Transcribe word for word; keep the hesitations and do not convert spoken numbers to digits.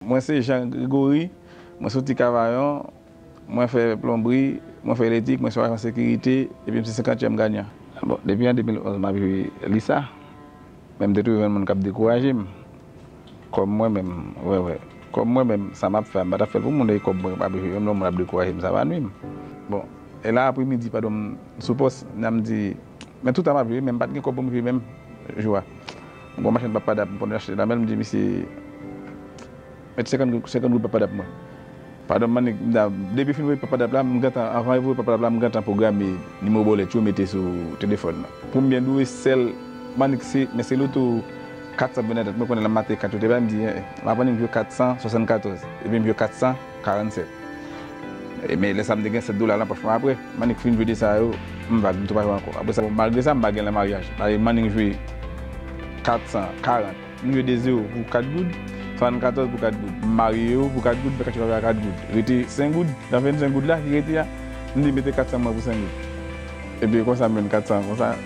Mwen se Jean Gregory, mwen soti Kavayon, mwen fè plonbri, mwen fè elektrik, mwen se ajan sekirite, epi m se senkantyèm ganyan. Bon, depi an de mil onz m ap jwe Lisa, men m te toujou jwenn moun k ap dekouraje m. Kòm mwen menm, wè, wè. Kòm mwen menm, sa m ap fè a, m pa t ap fè l pou moun, e kòb mwen ap jwe, menm lè yon moun ap dekouraje m, sa pa nwi m. Bon, e la apremidi, padon, m sou pòs, n a m di, men toutan m ap jwe, men m pa t gen kòb pou m jwe menm jou a. M gon machann Papadap, m konn achte nan men l, m di misye, met senkant goud, senkant goud Papadap mwen. Padon, Manik, m da, depi fin voye Papadap la, m gentan, anvan yo voye Papadap la, m gentan pwograme nimewo bòlèt yo mete sou telefòn nan. Pou m byen dwe, sèl Manik se, men se loto kat san vennkat mwen konnen nan maten kat yo te bay, m di, eh, eh, m ap annik jwe kat san swasannkatòz, epi m jwe kat san karannsèt. E men lè sa m te gen sèt dola nan pòch mwen apre. Manik fin jwe de sa yo, m vag, m tou pa jwe ankò. Apre sa, bon, malgre sa, m pa gen nan maryaj. Malgre Manik jwe kat san karant, m jwe de zewo pou kat goud, swasannkatòz pou kat goud. M marye yo pou kat goud, m fè kat yo kat goud. Rete senk goud, nan vennsenk goud la ki rete a, m di mete kat san mwen pou senk goud. Epi konsa m jwenn kat san konsa.